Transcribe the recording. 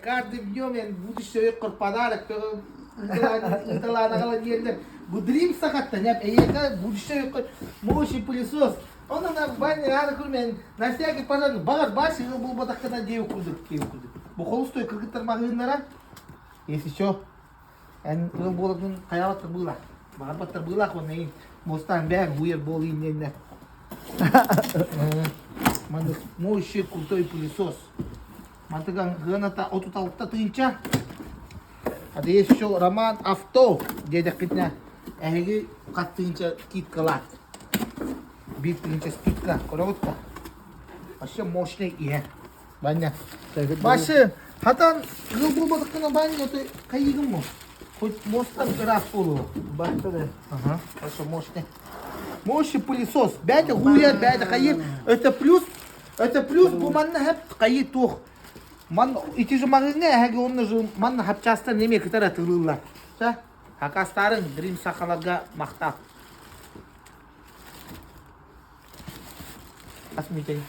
Каждый днем я будущий подарок ыыталаан диэннэр бу Dream сахаттан эйиэхэ будущий мощный пылесос. Он на бане ары күрмен на всякий пожарный баҕар баш ыал буолбатаххына диэу курдук диэу курдук. Бу холустой кыргыттар маҕаһыыннара если что эн ыал буолатын хайаабаттар быылаах баҕарбаттар быылаах уонна эйин мостаан бээн буйар буол ииннэннэ маннык моющий крутой пылесос. Мантыган сыаната 36 тыһыынча. А еще Роман Авто диэтэххитинэ эһиги хас тыһыынча скидкалаах. Биир тыһыынча скидка. Көрөҕүт да? Вообще мощный иһэ. Баня. Башы, хатан ыал буолбатаххына баня ты хайыгын му? Хоть мостан ыраах буолуо. Бахта да. Ага, хорошо, мощный. Мощный пылесос. Бәйте хуя, бәйте хайыр. Это плюс Это плюс бу манна хэп хайы туох. Ман ити же маҕыҥҥа эһэги онно же манна хапчаастар неме кытара тылыыллар. Ча, хакастарыҥ Dream сахаларга махтал. Ас митей.